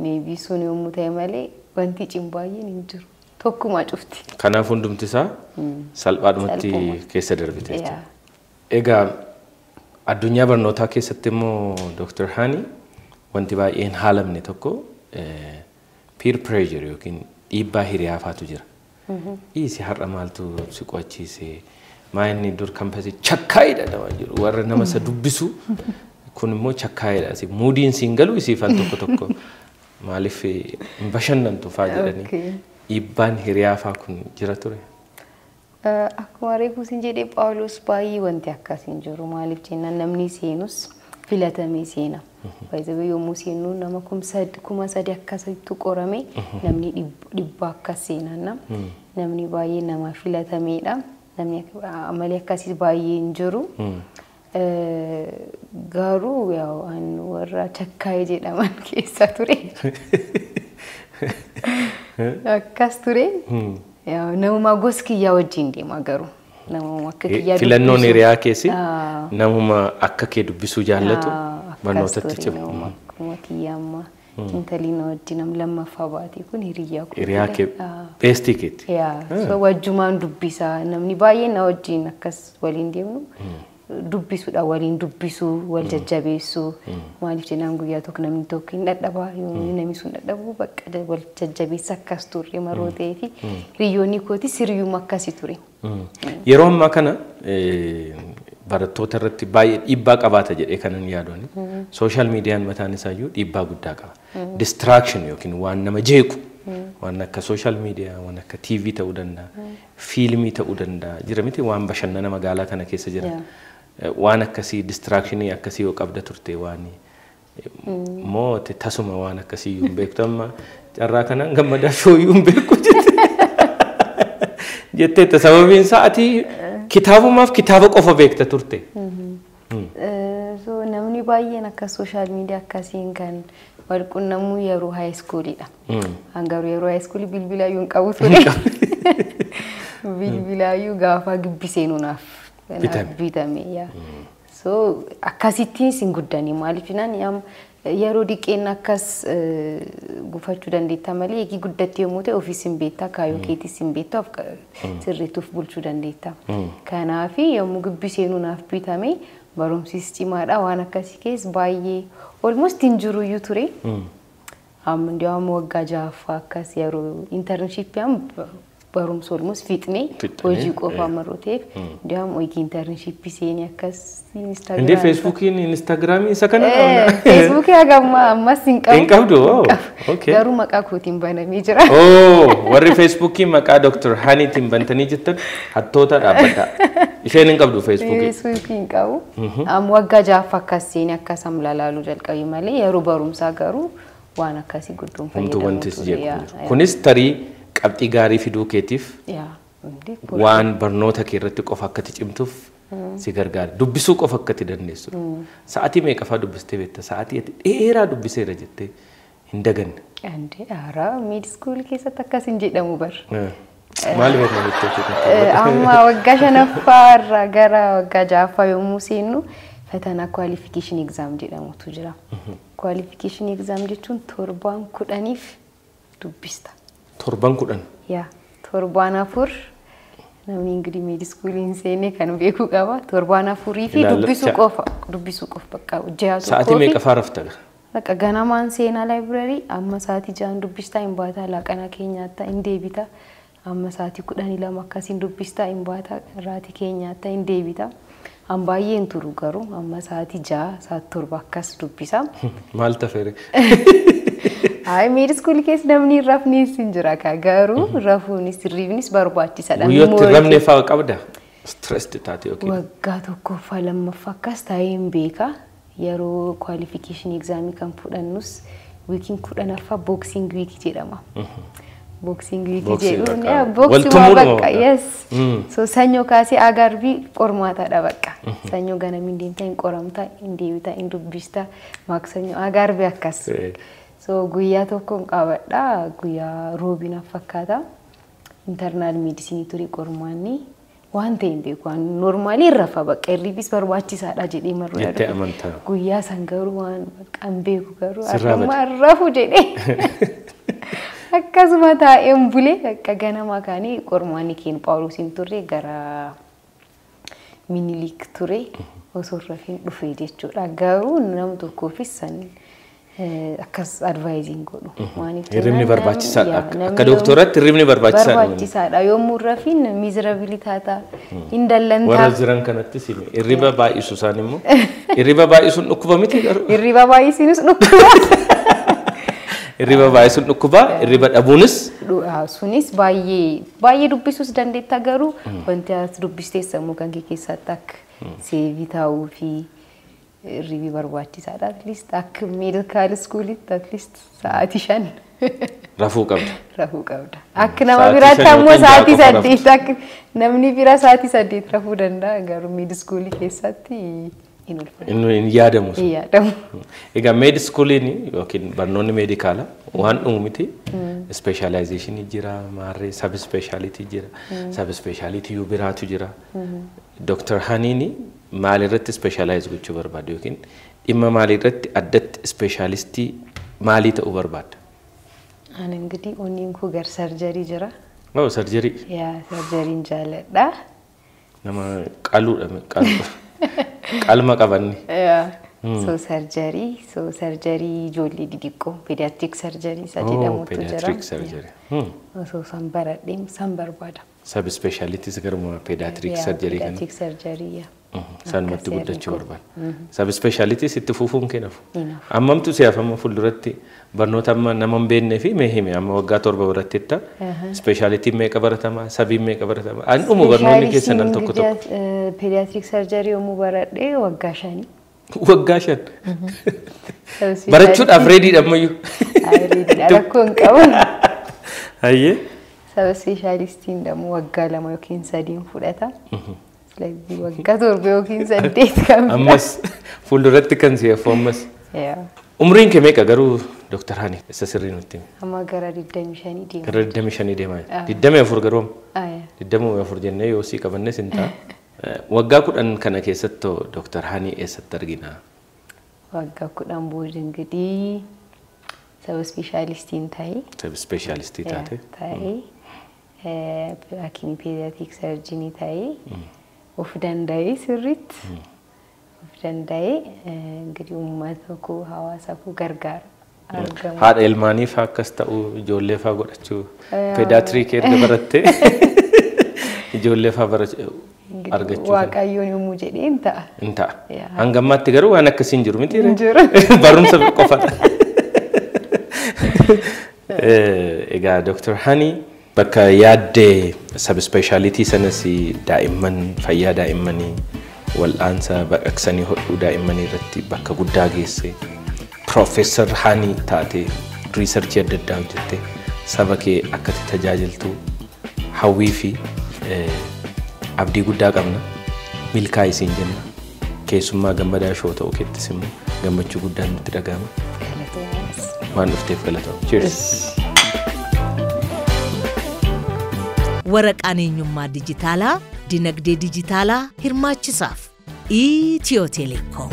Meebii sun yommuu ta'e malee wanti cimu baay'een hin jiru. Tokkuma cufti. Kanaaf hundumti isaa salphaadhumatti keessa darbite jechuudha. Egaa addunyaa barnootaa keessatti immoo Dr. Hani wanti baay'een haalamne tokko peer pressure yookiin dhiibbaa hiriyaa faatu jira. Dhiisi har'a maaltu si qo'achiise maa inni dur kampasii chakkaayidha nama jiru warra nama isa dubbisu kun immoo chakkaayidha. Muudiin siin galu isiif al tokko tokko Maaliif hin bashannantu faa jedhanii dhiibbaan hiriyaa faa kun jira ture? Akkuma reefu siin jedhee Phaawulos baay'ee wanti akkas hin jiru. Maaliif jennaan namni seenus filatamee seena. Baay'ee yommuu seennu nama 3,000 akkasittu qorame namni 100 akkas seenanna. Namni baay'ee nama filatameedha. Namni amalee akkasii baay'ee hin jiru. Garuu an warra chakkaayee jedhaman keessa ture. Akkas ture. Namuma gosa kiyyaa wajjin deema garuu. Namuma akka kiyyaa Filannoon hiriyaa keessi namuma akka kee dubbisuu jaallatu barnootatti cimu. Akkuma kiyyaa amma intalli na wajjin nama lammaffaa baate kun hiriyaa koo. Hiriyaa kee beestii keeti. So wajjumaan dubbisaa namni baay'een na wajjin akkas waliin deemnu dubbisuudha waliin dubbisuu wal jajjabeessuu maaliif jennaan guyyaa tokko namni tokko hin dadhabaa yoo namni sun dadhabu bakka wal jajjabeessa akkas turre maroo ta'ee fi hiriyoonni kootis hiriyyuma akkasii ture. Yeroo ammaa kana barattoota irratti baay'ee dhiibbaa qabaata jedhee kanan yaaduun sooshaal miidiyaan mataan isaayyuu dhiibbaa guddaa qaba. Distraction yookiin waan nama jeequ waan akka sooshaal miidiyaa waan akka TV ta'uu danda'a fiilmii ta'uu danda'a jira miti waan bashannana magaalaa kana keessa jiran. Waan akkasii distraactionii akkasii yoo qabda turte waan moo tasuma waan akkasii hin beektu amma carraa kanaan Gammadaa Shooyyuu hin beeku jetteetta sababiin isaa ati kitaabumaaf kitaaba qofa beekta turte. So namni baay'een akka sooshaal miidiyaa akkasiin kan wal qunnamuu yeroo high schoolidha. Hangaruu yeroo high school bilbilaayyuu hin qabu ture. Bilbilaayyuu gaafa gibbi seenuu naaf bitame. So akkasittiin sin guddanii maaliif jennaan yeroo diqeen akkas gufachuu dandeetta malee eegi guddatte yommuu ta'e ofiis hin beektaa kaayyoo keetis hin beektaa of sirriituuf bulchuu dandeetta. Kanaaf yommuu gibbi seenuu naaf bitame barumsis cimaadha waan akkasii keessa baay'ee almost hin jiruyyuu ture. Amma ndiyaam waggaa 6ffaa akkas yeroo internship barumsa almost fixnee hojii qofa maroo ta'eef ndiyaam hojii internship seenii akkas Instagram. Indee Feesbuukiin Instagiraamii isa kana qabna. Feesbuukii haga ammas hin qabu. Hin qabdu? Okay. Garuu maqaa kootiin banamee jira. Warri Feesbuukii maqaa Dr. Haniitiin bantanii jirtan hattoota dhaabbadhaa. Isheen hin qabdu Feesbuukii. Feesbuukii hin qabu. Amma waggaa 6ffaa akkas seenii akkas amma laaluu jalqabe malee yeroo barumsaa garuu waan akkasii guddoon fayyadamu. Wanti jeequ. Kunis tarii qabxii gaarii fiduu keetiif waan barnoota kee irratti qofa akkati cimtuuf si gargaara. Dubbisuu qofa akkati dandeessu. Sa'aatii meeqa fa'aa dubbistee beekta? Sa'aatii ati dheeraa dubbiseera jettee hin daganne. Andee haaraa miid iskuul keessatti akkas hin jedhamu bar. Maal beekna jettee? Amma waggaa 5ffaa irraa gara waggaa 6ffaa yommuu seennu fatanaa qualification exam jedhamutu jira. Qualification exam jechuun torbaan 10 dubbista. Torban 10? Yaa torbaan 4 namni ingirii meed iskuuliin seenee kan beekuu qaba. Torbaan 4 fi dubbisuu qofa bakka ji'a tokkoo. Sa'aatii meeqa fa'aa rafta? Bakka ganamaan seenaa laayibraarii amma sa'aatii 6 dubbistaa hin baataa laaqana keenyaattaa hin deebita. Amma sa'aatii 12 akkasiin dubbistaa hin baataa raatii keenyaattaa hin deebita. An baay'een turu garuu amma sa'aatii 6 sa'aatii 7 akkas dubbisa. Maal tafeere? Ay meed iskuulii keessa namni rafnis hin jira garuu rafuunis hirribnis barbaachisaadha. Guyyooti rafne fa'aa qabda? Stressed taate yookiin? Waggaa 1ffaa 2ffaa akkas taa'ee hin beeka. Yeroo qualification exam kan fudhannus wiikiin 10ffaa boxing week jedhama. Boxing week jedhuun boxing bakka yes. So sanyoo kaasee agarbii qormaataadha bakka. Sanyoo ganamiin deemtaa hin qoramtaa hin deebitaa hin dubbistaa maksanyoo agarbii akkas. So guyyaa tokko hin qabadha guyyaa roobinaaf fakkaata. Internal medicine ture qormaanni waan ta'e hin beeku waan normaalii rafa bakka hirribis barbaachisaadha jedhee maruu Jettee amantaa. Guyyaa san garuu waan bakka hin beeku garuu akkuma rafu jedhee. Akkasuma taa'een bulee akka ganamaa kaanii qormaanni keenya Phaawulosiin turre gara Minilik ture osoo rafiin dhufe jechuudha. Garuu nama tokkoofis san akkas advaayizin godhu. Hirribni barbaachisaadha. Akka dooktoraatti hirribni barbaachisaadha. Barbaachisaadha. Yommuu rafiin miizirabilii taata hin dallantaa. Warra jiran kanattis hime hirriba baay'isu isaan immoo hirriba baay'isuun dhukkuba miti garuu. Hirriba baay'isiinis dhukkuba. Hirriba baay'isuun dhukkubaa, hirriba dhabuunis Sunis baay'ee dubbisuus dandeetta garuu wanti ati dubbistee sammuu kan kee keessatti akka save ta'uu fi hirribi barbaachisaadha. At least akka medical schoolitti at least sa'aatii 5 rafuu qabda. Rafuu qabda. Akka nama biraatti ammoo sa'aatii 8 akka namni bira sa'aatii 8 rafuu danda'a garuu med schoolii keessatti hin ulfaatu. Hin yaadamu. Hin yaadamu. Egaa med schooliin yookiin barnoonni meedikaala waan dhumu miti. Specializationii jira, maarree sub speciality jira, sub speciality yoo biraatu jira. Dr. Haniini maalirratti specialize gochuu barbaada yookiin dhimma maalirratti addatti specialistii maalii ta'uu barbaada? Ani እንግዲህ onneen koo gar surgery jira. Oh, surgery. Yaa surgeryn jaaladha. Nama qaluudha qalma. Qalma qabanni. Yaa. So surgery, so surgery ijoollee xixiqqoo pediatric surgery isa jedhamutu jira. Pediatric surgery. Osoo san baradhee san barbaada. Sub specialities garuma pediatric surgery kana. Pediatric surgery yaa. Sanumatti guddachuu barbaada. Sub specialities itti fufuun keenafu. Ammamtu si'aaf amma fuulduratti barnoota amma nama hin beeknee fi mee himi amma waggaa 7 baratteetta. Specialitiin meeqa baratama? Subiin meeqa baratama? An dhumu barnoonni keessan al tokko tokko. Pediatric surgery yommuu baradhee waggaa 5. Waggaa 5. Barachuudhaaf readydha ammayyuu. Readydha rakkoo hin qabu. Hayyee. Sub specialistiin immoo waggaa 2 yookiin 3 fudhata. ስለዚህ waggaa 7 yookiin 8 kan Ammas fuulduratti kan si hafu ammas. Umriin kee meeqa garuu Dr. Hani isa sirrii nutti himi? Amma gara 25 deema. Gara 25 deemaa jira. 24 garuu 24 jennee yoo sii qabannes hin ta'a. Waggaa 10 kana keessatti Dr. Hani eessatti argina? Waggaa 10 booda እንግዲህ sub specialistiin ta'e. Sub specialistii taate. Ta'e. Hakimii pediatric surgeonii ta'e. Of danda'ee sirriitti of danda'ee እንግዲህ uummata koo hawaasa koo gargaara argamu. Haadha ilmaanii fa'aa akkas ta'uu ijoollee fa'aa godhachuu pediatric erga barattee ijoollee fa'aa barachuu argachuu. Waaqayyoon yommuu jedhee hin ta'a. Hin ta'a. Hanga ammaatti garuu waan akkasii hin jiru miti. Hin jiru. Barumsa qofadha. Egaa Dr. Hani bakka yaaddee sub speciality sanas daa'imman fayyaa daa'immanii wal'aansa baqaqsanii hodhuu daa'immanii irratti bakka guddaa geesse Profeesar Hani taatee researchii adda addaa hojjettee saba kee akkatti tajaajiltu hawwii fi abdii guddaa qabna. Milkaa isiin jenna. Keessummaa Gammadaa Show ta'uu keettis immoo gammachuu guddaan nutti dhaga'ama. Waan dhufteef galatooma. Cheers. Waraqaan eenyummaa dijitaalaa dinagdee dijitaalaa hirmaachisaaf. Itiyoo Telekoom.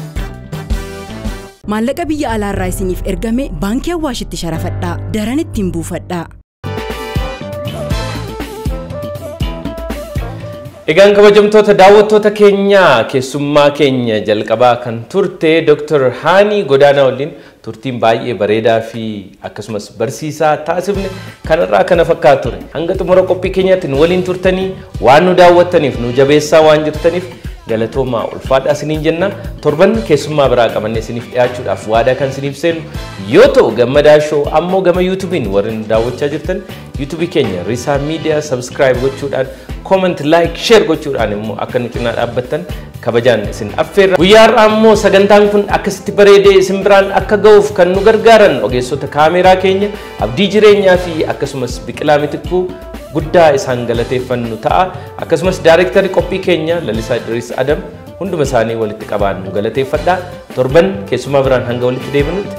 Maallaqa biyya alaarraa isiniif ergame baankii Awaashitti sharafadhaa. Daran ittiin buufadhaa. Egaan kabajamtoota daawwattoota keenyaa keessummaa keenya jalqabaa kan turte Dr. Hani Godaanaa waliin turtiin baay'ee bareedaa fi akkasumas barsiisaa taasifne kanarraa kana fakkaatu ture. Hanga xumura qophii keenyaatti nu waliin turtanii waan nu daawwattaniif nu jabeessaa waan jirtaniif galatoomaa ulfaadhaa isiniin jenna. Torban keessummaa biraa qabannee isiniif dhiyaachuudhaaf waadaa kan isiniif seenu yoo ta'u Gammadaa Show ammoo gama YouTube'n warri nu daawwachaa jirtan YouTube keenya Risaa Media subscribe gochuudhaan comment like share gochuudhaan immoo akka nu cinaa dhaabbattan kabajaan isin affeerra. Guyyaa har'aa immoo sagantaan kun akkasitti bareedee isin biraan akka ga'uuf kan nu gargaaran ogeessota kaameeraa keenya Abdii Jireenyaa fi akkasumas Biqilaa Mitikkuu guddaa isaan galateeffannu ta'a. Akkasumas daayirektarri qophii keenya Lalisaa Idris Adam hunduma isaanii walitti qabaan nu galateeffadha. Torban keessumaa biraan hanga walitti deebinutti